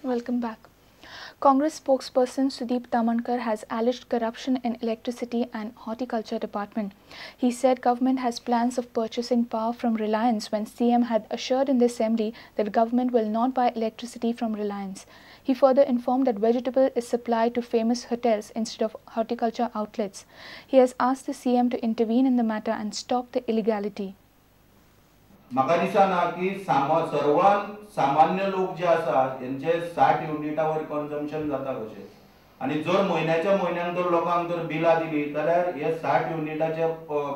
Welcome back. Congress spokesperson Sudeep Tamankar has alleged corruption in electricity and horticulture department. He said government has plans of purchasing power from Reliance when CM had assured in the assembly that government will not buy electricity from Reliance. He further informed that vegetable is supplied to famous hotels instead of horticulture outlets. He has asked the CM to intervene in the matter and stop the illegality. म्हाका दिसना की सर्वान सामान्य लोक जे आसा हेंचे 60 युनिटा वयर consumption जाता कशें आनी जर म्हयन्याच्या म्हयन्याक जर लोकांक जर बिलां दिली जाल्यार हे 60 युनिटाच्या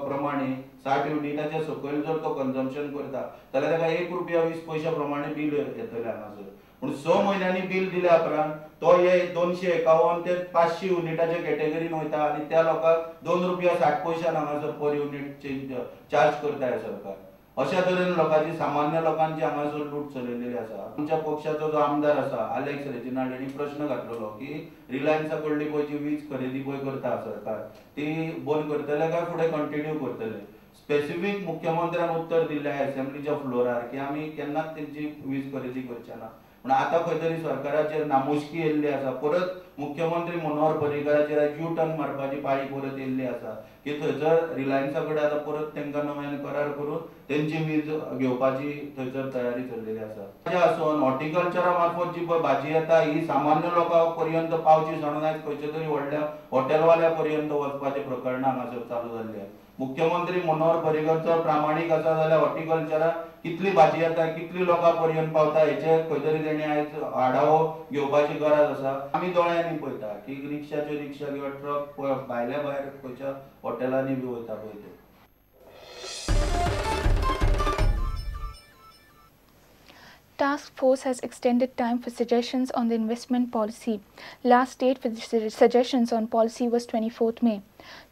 प्रमाणे 60 युनिटाच्या सकयल जर तो कन्जम्पशन करता जाल्यार ताका 1 रुपया 20 पयशा प्रमाणे बील येतलें हांगासर. पूण 6 म्हयन्यांनी बील दिल्या उपरांत तो हे 251 ते 500 युनिटाच्या कॅटेगरीन वयता आनी त्या लोकांक 2 रुपया 60 पयशान हांगासर पर युनिट चेंज चार्ज करता हे सरकार. अशा तरेन लोकांची सामान्य लोकांची हांगासर लूट चलयलेली आसा. आमच्या पक्षाचो जो आमदार आसा आलेक्स रेजिनाल्ड हांणी प्रश्न घातलेलो की रिलायन्सा कडली पळय जी वीज खरेदी पळय करता सरकार ती बंद करतले काय फुडें कंटिन्यू करतले. स्पेसिफीक मुख्यमंत्र्यान उत्तर दिल्लें असेंब्लीच्या फ्लोरार की आमी केन्नाच तेंची वीज खरेदी करचे ना. पूण आतां खंय तरी सरकाराचेर नामुष्की येयल्ली आसा. परत मुख्यमंत्री मनोहर पर्रीकाराचेर यू टर्न मारपाची पाळी परत येयल्ली आसा की थंयसर रिलायन्सा कडेन आतां परत तांकां नव्यान करार करून तेंची वीज घेवपाची थंयसर तयारी चल्लेली आसा. ताच्या आसून हॉर्टिकल्चरा मार्फत जी पळय भाजी येता ही सामान्य लोकां पर्यंत पावची म्हणून आयज खंयच्या तरी व्हडल्या हॉटेलवाल्या पर्यंत वचपाचें प्रकरणां हांगासर चालू जाल्ली आसा. मुख्यमंत्री मनोहर पर्रीकर जर प्रामाणीक आसा जाल्यार हॉर्टिकल्चरा कितली भाजी येता कितली लोकां पर्यंत पावता हेचे खंय तरी तेणी आयज आढावो घेवपाची गरज आसा. आमी दोळ्यांनी पळयता की रिक्षाच्यो रिक्षा किंवा ट्रक भायल्या भायर खंयच्या हॉटेलांनी बी वयता पळय ते. Task Force has extended time for suggestions on the investment policy. Last date for the suggestions on policy was 24th May.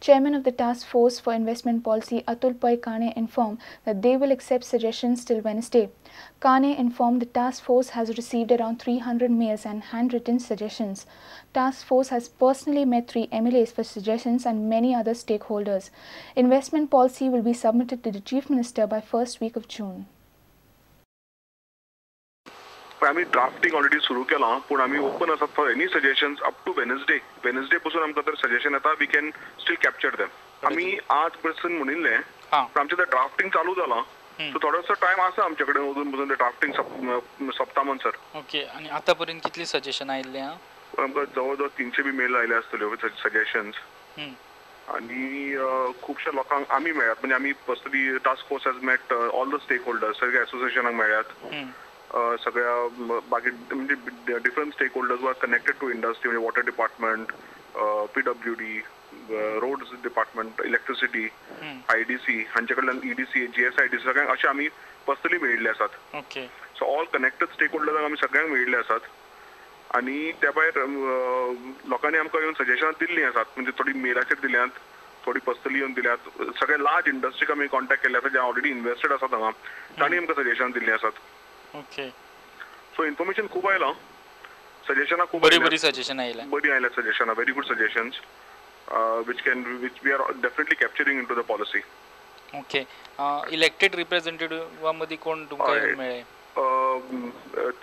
Chairman of the Task Force for Investment Policy Atul Pai Kane informed that they will accept suggestions till Wednesday. Kane informed the task force has received around 300 mails and handwritten suggestions. Task Force has personally met 3 MLAs for suggestions and many other stakeholders. Investment policy will be submitted to the Chief Minister by first week of June. आमी drafting already सुरू केलां पूण आमी open आसात for any suggestions up to Wednesday. Wednesday पसून आमकां जर suggestion येता we can still capture them. आमी आज पसून म्हणिल्लें पण आमचें तें ड्राफ्टिंग चालू जालां सो थोडोसो टायम आसा आमचे कडेन अजून पसून तें ड्राफ्टिंग सोंपता म्हणसर. ओके, आनी आतां पर्यंत कितली सजेशन आयिल्लें? आमकां जवळ जवळ 300 बी मेल आयले आसतल्यो सजेशन्स आनी खुबश्या लोकांक आमी मेळ्ळ्यात. म्हणजे आमी personally task force has met all the stakeholders, सगळ्या एसोसिएशनाक मेळ्ळ्यात, सगळ्या बाकी म्हणजे different stakeholders who are connected to industry म्हणजे water department, PWD, roads department, electricity, IDC हांचे कडल्यान EDC, GSIDC सगळ्यांक अशें आमी पर्सनली मेळिल्ले आसात. Okay, so all connected stake होल्डर्सांक आमी सगळ्यांक मेळिल्ले आसात आनी त्या भायर लोकांनी आमकां येवन सजेशनां दिल्लीं आसात. म्हणजे थोडी मेलाचेर दिल्यांत, थोडी पर्सनली येवन दिल्यात. सगळे लार्ज इंडस्ट्रीक आमी कॉन्टेक्ट केल्ले आसा जे ऑलरेडी इन्वेस्टेड आसात हांगा, तांणी आमकां सजेशन दिल्लीं आसात. ओके, सो इन्फॉर्मेशन खूब आयलां, सजेशनां खूब बरी बरी सजेशन आयल्या, बरी आयल्या सजेशनां, very good suggestions which we are definitely capturing into the policy. Okay, elected रिप्रेझेंटेटिव्हा मदीं कोण तुमकां मेळ्ळे?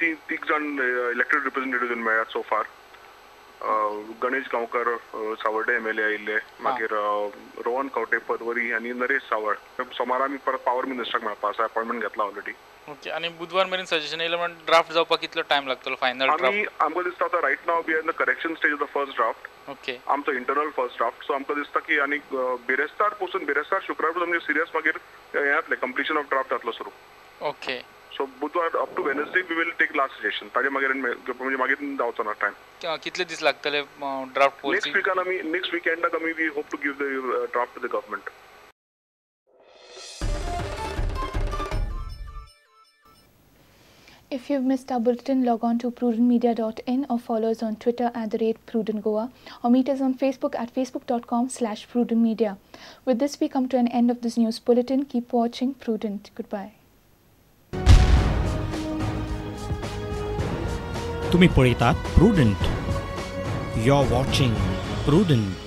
तीग जाण इलेक्टेड रिप्रेझेंटेटिव्ह मेळ्ळ्यात so far. Ganesh Gaonkar Savarde MLA आयिल्ले, मागीर रोहन खंवटे पर्वरी आनी नरेश सावळ. सोमारा आमी परत पावर मिनिस्टराक मेळपा आसा, अपॉयंटमेंट घेतला ऑलरेडी. ओके, आनी बुधवार मेरेन सजेशन येयलें म्हण ड्राफ्ट जावपाक कितलो टायम लागतलो फायनल ड्राफ्ट? आमकां दिसता आतां right now we are in the correction stage of the first draft. Okay, आमचो इंटरनल फर्स्ट ड्राफ्ट. सो आमकां दिसता की आनी बिरेस्तार पसून, बिरेस्तार शुक्रार पसून आमचें सिरियस मागीर हें जातलें, कंप्लिशन ऑफ ड्राफ्ट जातलो सुरू. ओके, सो बुधवार up to Wednesday we will take last suggestion. ताजे मागीर म्हणजे मागीर जावचो ना टायम. कितले दीस लागतले ड्राफ्ट? नेक्स्ट विकान आमी, नेक्स्ट विकेंडाक आमी we hope to give the draft to the government. If you've missed our bulletin, log on to prudentmedia.in or follow us on Twitter at @prudentgoa or meet us on Facebook at facebook.com/prudentmedia. With this, we come to an end of this news bulletin. Keep watching Prudent. Goodbye. तुम्ही पळयतात Prudent. You're watching Prudent.